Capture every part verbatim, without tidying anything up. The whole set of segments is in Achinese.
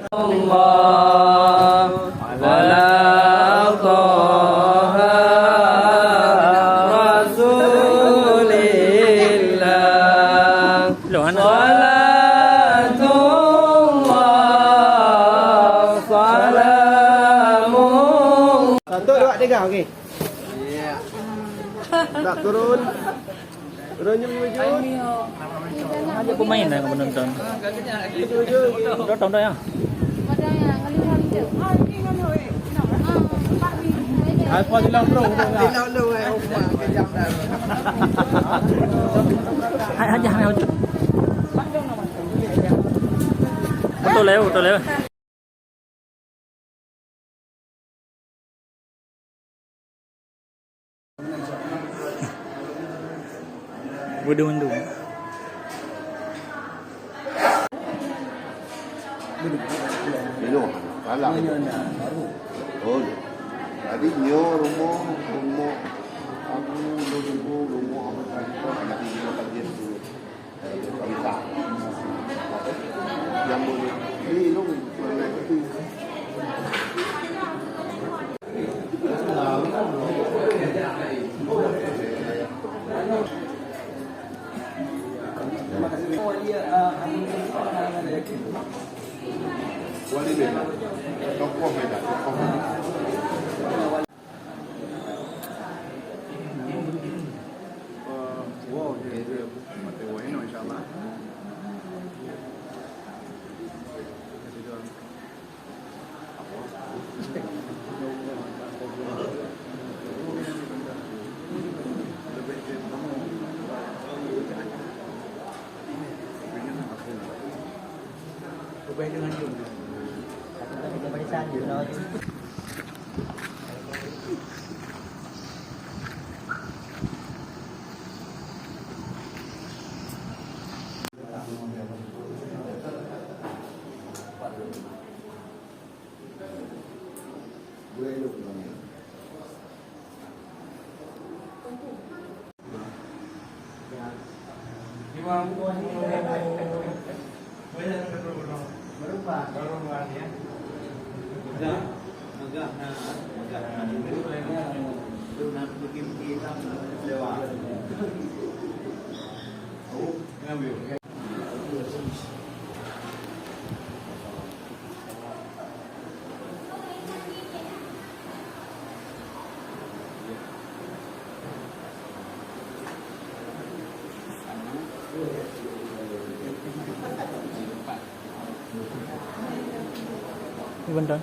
Allah, ala Taha Rasulillah. Loh, anak. Salatullah, salamu. Satu, dua, tiga, okey. Nak turun. Turun, jom, jom, jom. Ada pemain dah penonton. Dah tahu dah ya. Alfa bilang bro. Hai, hajah, hai, hajah. Betul ya, betul ya. Bodoh mandum. Minum, salam. Oh, ya. Jadi, nyoe rumoh, rumoh Abu, rumoh, rumoh Abu Talib, jadi dia kaji dulu. Wali beda. Tokoh beda. Tokoh beda. Iban Don.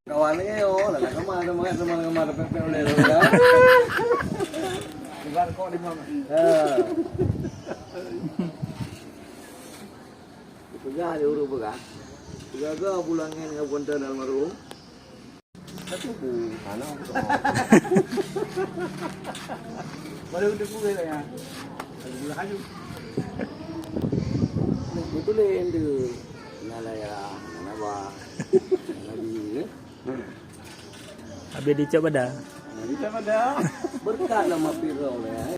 Kawan ni, oh, lah, sama, sama, sama, sama, sama, pepek oleh, ya. Bukan kok di mana? Ya. Peugah lé ureueng peugah. Peugah-peugah pulang nyan ngon punten almarhum. Satu bu, hana. Baru udah pukul ya. Baru pukul haju. Betul ya, itu. Nala ya, nala ba. Nabi, ya. Habis dicap pada. Dicap pada. Berkat nama Firaun, ya.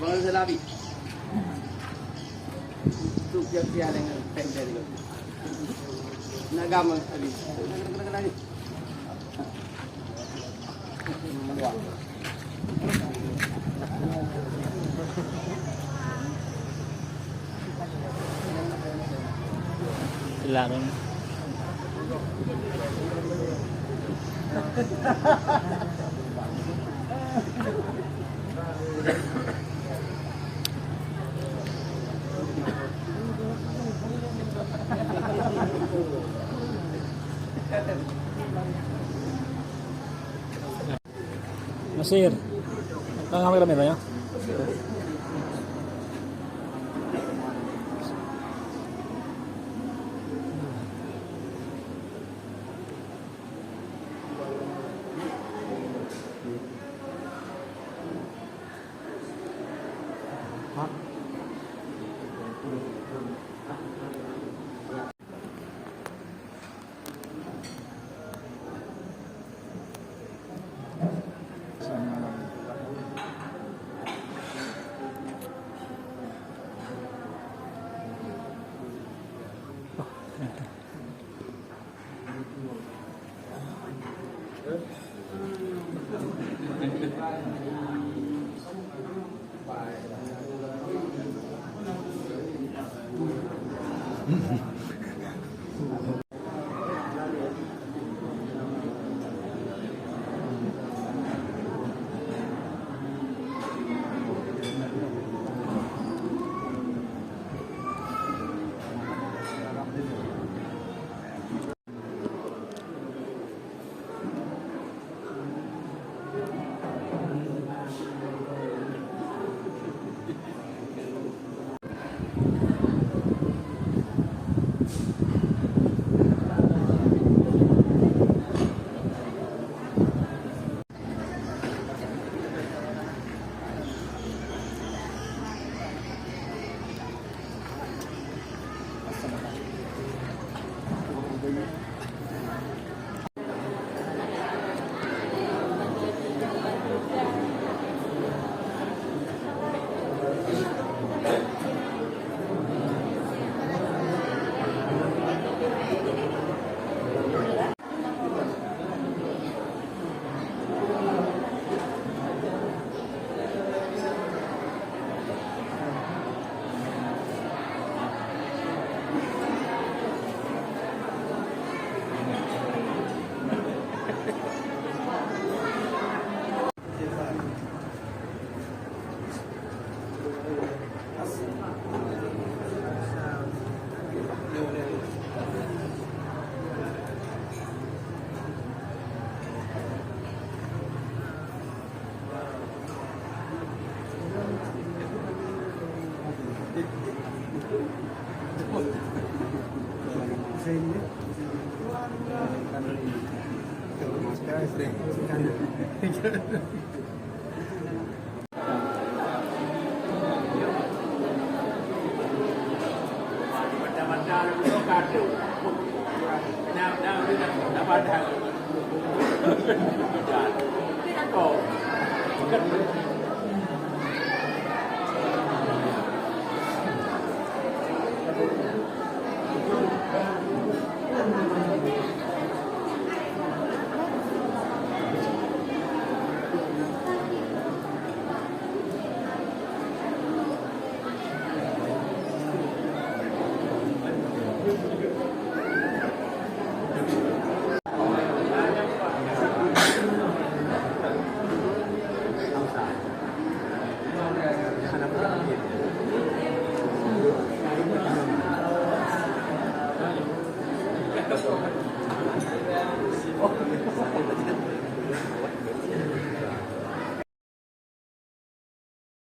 Bang Salabi. Tu pihak-pihak dengan pendek juga. Nak gamal tadi. Kena-kena ni. Hilang. Nasir. Tengah kamera ya.